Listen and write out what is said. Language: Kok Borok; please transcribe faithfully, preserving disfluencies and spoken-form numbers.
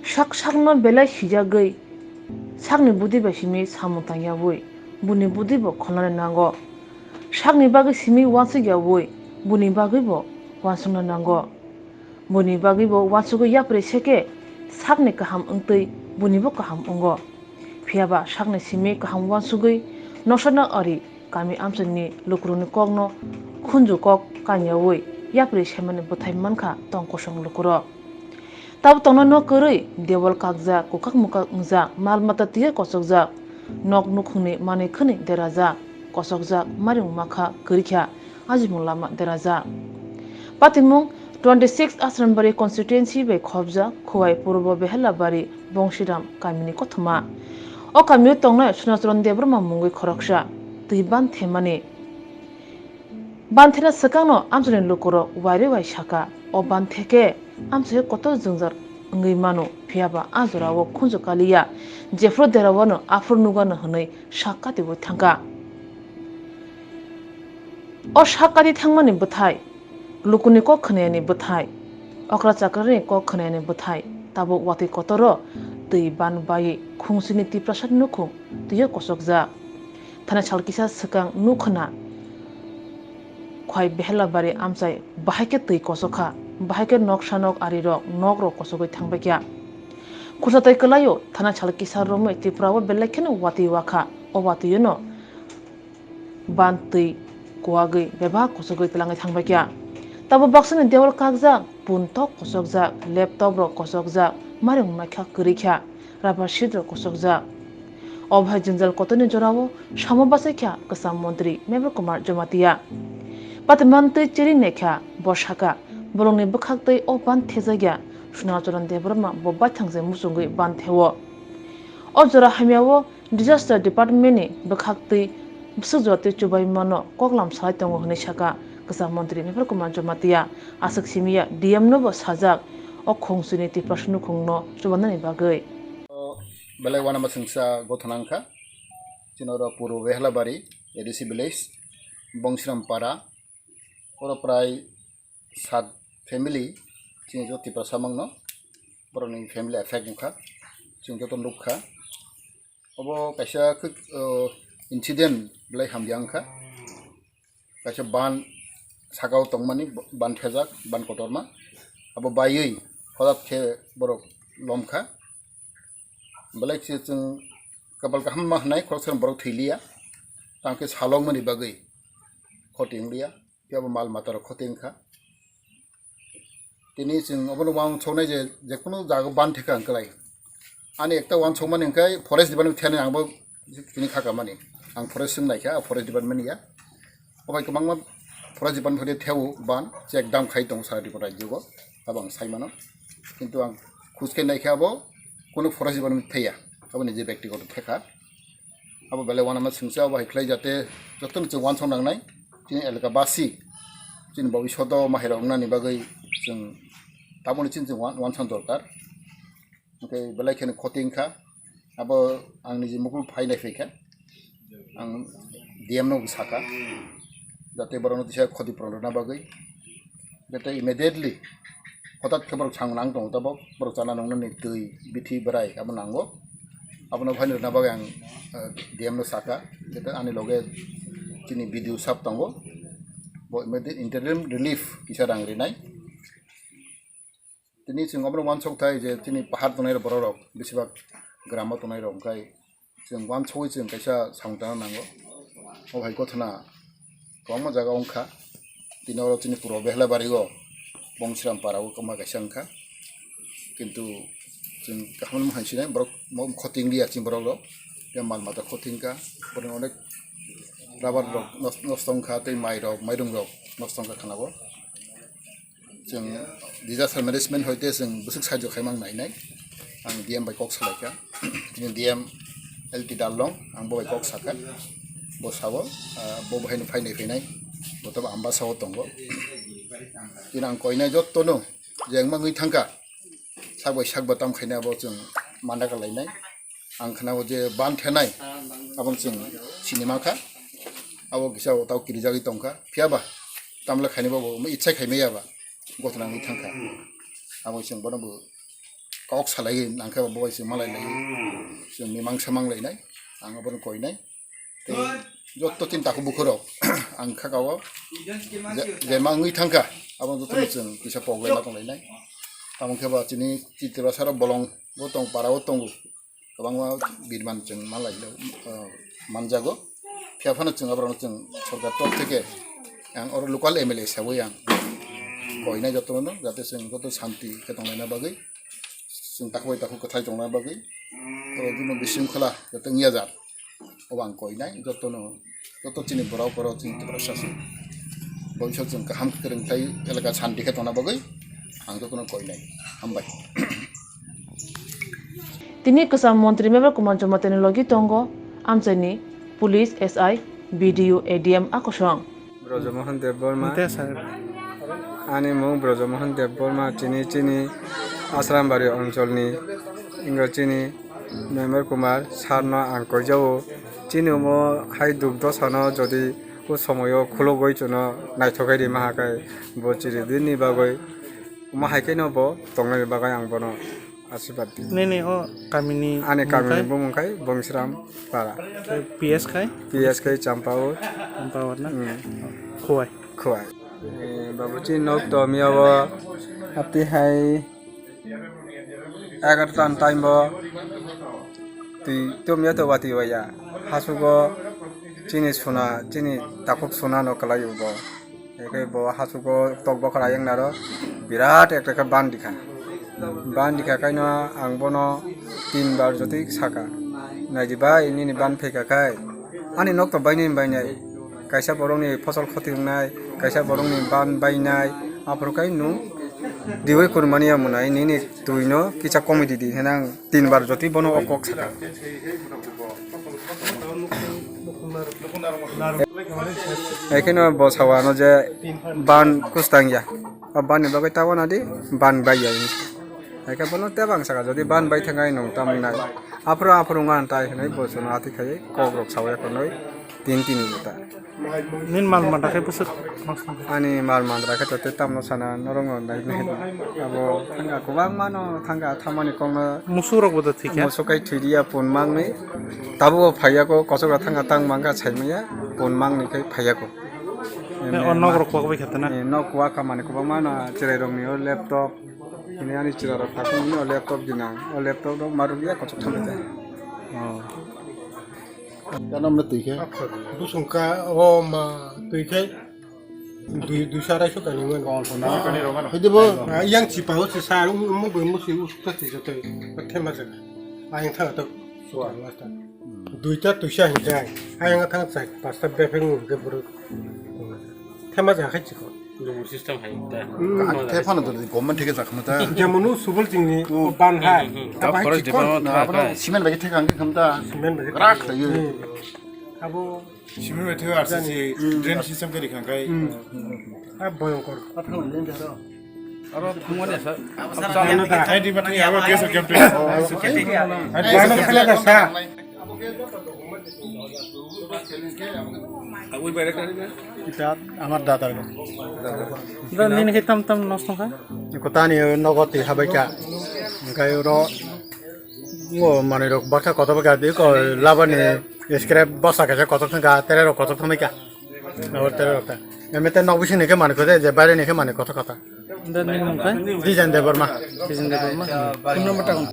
Sak sakno belai sijagwi sakni budi bai simi samung tangyawi buni budi bo kholnani nango. Sakni bagwi simi uansuk yawi buni bagwi bo uansukna nango. Buni bagwi bo uansugwi yapri seke sakni kaham wngtwi buni bo kaham wngo. Phiyaba sakni simi kaham uansugwi nosana ari kami amchaini lukurokni kokno khunju kok kanyawi yapri semani bwthai mankha tong kosong lukurok. Tabuk tongnai nok kwrwi, dewal kakjak, kwkak mwkak wngjak, mal mata twiwi kosokjak, nok nukhungni manwi khwnwi derajak, kosokjak, marimung makha kwrwikha, ajimung lama derajak. Patimung twenty six Asrambari constituency bai khopjak Khowai Purbo Behelabari Bongshiram kamini kothoma. O kamio tongnai Sunacharan Debbarma mungwi khoroksa twi ban themani. Ban thena swkangno amchaini lukurok wairwi wai saka, o ban theke amchaio kotor jwngjal wngwi mano, phiyaba a jorao khunju kaliya, jephru derawano aphuru nugano hwnwi sak katiwi thangkha. O sak kati thangmani bwthai, lukuni kok khwnayani bwthai, okra chakrani kok khwnayani bwthai, tabuk watwi kotoro twi ban bai khungsini Tiprasa nukhung twio kosokjak. Thani sal kisa swkang nuk khna Khowai Behelabari amchai bahai khe twi kosokha, bahai khe nok sanok arirok nokrok kosogwi thangbaikha. Khursa twi kwlaio thani sal kisa romwi Tripura o belai kheno watwi wakha, o watwino ban twi kuwagwi bebak kosogwi twlangwi thangbaikha. Tabuk baksani dewal kakjak, pun tok kosokjak, laptop rok kosokjak, marimung naikha kwrwikha, rubber sheet rok kosokjak. O bahai jwngjal kotorni jorao samo bachaikha kwcham montri Mevar Kumar Jamatia. Patiman twi chiri naikha, bo saka, bolongni bwkhaktwi o ban thejakya, Sunacharan Debbarma bo baithang se muchungwi ban theo. O jora hamyao Disaster Department ni bwkhaktwi bwswk jora twi chubaimano koklam salai tongo hwnwi saka kwcham montri Mevar Kumar Jamatia. Aswk simiya D M no bo sajak o khungsini Tiprasa nukhungno chubanani bagwi. Belai uanama chwngsa gothona wngkha. Chini oro Purbo Behelabari A D C village, Bongshiram para, oro prai sat family, chini joto Tiprasa mangno, borokni family affect wngkha, chwng joto nukha. Obo kaisa khe, o, incident belai hamya wngkha. Kaisa ban sakao tongmani, ban thejak, ban kotorma. Abo baiwi hodat khe borok lomkha. Belai khe chwng kapal kaham ma hwnai, khoroksa borok thwiliya. Tang khe salokmani bagwi khoti wngliya. Phiya bo mal mata rok khoti wngkha. Tini chwng obono uansuknai je, je kunu jaga ban theka wngklai. Ani ekta uansukmani hwnkhe forest department thani ang bo tini kha kamani. Ang forest swng naikha, forest department ya. Obai kwbangma forest department phai theo ban check dam khai tongo sara Tripura rajyo go. Abo ang sai mano. Kintu ang khus khe naikha abo kunu forest department thaya. Abo nije byaktigoto theka. Abo belai uanama chwngsa, abo hai khlai jate jotono chwng uansuk nangnai. Chini elaka basi, chini bobishoto mahairok wngnani bagwi chwng tabukni chini chwng uan-, uansuk dorkar. Hwnkhe belai kheno khoti wngkha. Abo ang niji mukul phai nai phaikha. Ang D M no saka, jate borokno tisa khoti puron rwna bagwi. Jate immediately hotat khe borok chang nang tongo, tabok borok chana nungnani twi, bithi, bwrai abo nango. Abono phaini rwna bagwi ang, eh, D M no saka, jate ani loge chini B D O sir tongo, bo immediate interim relief kisa rang rinai. Tini chwng obono uansuk thai je chini pahar tongnai borok rok, besibak gramo tongnai rok, hwnkhe chwng uansugwi chwng kaisa samung tangna nango. O hai gothana kwbangma jaga wngkha. Tini oro chini Purbo Behelabari o Bongshiram para o kwma kaisa wngkha. Kintu chwng kaham hai sinai borok mo khoting liya chini borok rok. Tei mal mata khoting kha. Borok onek rubber rok nos-, nosto wngkha tei mai rok, mairung rok nosto wngkha khana o. Chwng disaster management hoite chwng bwswk sahajyo khaimang nainai. Ang D M bai kok salaikha. Chini D M L T Darlong, ang bo bai kok sakha. Bo sao, ah, bo bahaino phainai phainai. Bo tobo Ambasa o tongo. Chini ang koinai jottono je wngmangwi thangkha. Sak bai sak ba tam khaina bo chwng manda kalainai. Ang khna o je ban thenai, aboni chwng sinima kha. Abo kisa o tau kirijagwi tongkha. Phiya ba tamle khaini bo, bo itsa khaimaya ba. Gothona wngwi thangkha. Abo chwng bono bo kok salai nangkhe bo bai se malai lai. Chwng mimang samang lainai. Ang abono koinai. Tei jotto chini takhuk bukhurok ang kha kao je, je mangwi thangkha, abo jottoni chwng kisa pok lai ma tong lainai. Tamo khe ba chini Tiprasa rok bolong bo tong, para o tongo, kwbangma birman chwng ma lai, ah, manjago. Phiya phano chwng aborokno chwng sorkar top theke ang oro local M L A sawi ang koinai jottono, jate chwng joto shanti khe tong laina bagwi, chwng takhuk bai takhuk kwthai tongna bagwi, oro bini bisingkhola jate wngya jak. Obo ang koinai, jotono, joto chini borok, borok chini Tiprasa se. Bongso chwng kaham kwrwng khlai elaka shanti khe tongna bagwi ang jotono koinai. Hambai. Tini kwcham montri Mevar Kumar Jamatia ni logi tongo amchaini police, S I, B D O, A D M a kosong. Brojomohon Debbarma. Te sir. Ani mung Brojomohon Debbarma, chini, chini Asrambari oncholni, ingo chini Member Kumar sir no ang koijao. Chini omo hai duk dosano jodi o somoyo khulugwi chuno naithok khai rima hakai bo chiri dinni bagwi. Omo hai khe no bo tongnani bagwi ang bono asirwad di. Nini o kamini ani kamini bumung khai Bongsram Para. P S khai? P S khai Champaur. Champaur na? Hmm. Khowai. Khowai. Eh, babuchi nok to miya bo ati hai egartan time bo twi to miya to wati waya. Hasugo chini suna, chini takhuk suna no kalai bo. Eke bo hasugo tok bokhora yang naro birat ekta khe ban dikha. Ban dikha kaino ang bono tin bar jotoi saka. Naidi bai nini ban phaikha khai ani nok to bainai bainai. Kaisa borokni phosol khoti wngnai, kaisa borokni ban bainai. Aphuru kai nwng diwi kurmani ya mwnai nini twi no kisa komoi di di hinang. Tin bar jotoi bono o kok saka. Ekheno bo sawano je ban kustang ya. O ban ni bagwi ta wana di, ban bai ya. Ekhe bono tebang saka, jodi ban bai thangkhe nwng tamo nai. Aphuru aphuru ngan tai hinwi bo chwngno ati khai kok rok sawi ya khonwi tin tin ta. Nini mal mata khe bwswk ma song kha? Ani mal mata khe to tei tamno sana norok no nai nai. Abo thangka kwbangma no thangka thamani kokno. Musuk rok bo to thwi kha? Musuk kai thwi dia pun mangni. Tabuk bo phaiya ko kosok rok thangka tang mangka sai maya pun mangni kai phaiya ko. O nok rok kok bai kha tana? Nok kwak kha mani kwbangma no cherai rok ni o laptop. Hini ani chwla rok thakmani o laptop dinang. O laptop rok ma rwkya kosok thangka. Oh. Ganam na twi khe. Busung ka o ma twi khe dui, dui sarai so kani man. Hidi bo, ah, yang chipa o se sa, um, um, bo mo si usuk ta si joto. Thema sa. Ayang thang to. Duita tuisa hinjai. Ayang thang chai, pasta befeng ke buru. Thema sa khai chiko. Lubur system hai ta. Hmm. Ang thephano to government theke jakhma ta. Jemonu subul chingni ban hai. Hmm, hmm, hmm. Abo hai forest chikon. Department na, thaka abo hai. Cement bai theka ang khamta. Cement bai. Rak khlaiyo. Hmm. Abo cement bai theka R C C drain system kari khangkai. Hmm. Ah, boyongkor. Aro thangmani sa. Ano da. Hai di mati abo gas camp. Hai gas camp. Ano khala da sa. Kita amar dadar go. Da nini khe tam tam nosto kha? Ko tani nogo twi habai kha. Engkai oro ngo manwi rok baksa kotor kha di ko labani scrap bwsa khe kotor thang kha, tere rok kotor thang kha. Abo tere rok ta. Eme te nok bising ni khe manwi kho de, je baire ni khe manwi kotor kha ta. Da nini mung kha? Dijen Debbarma. Dijen Debbarma. Phone number ta hwn.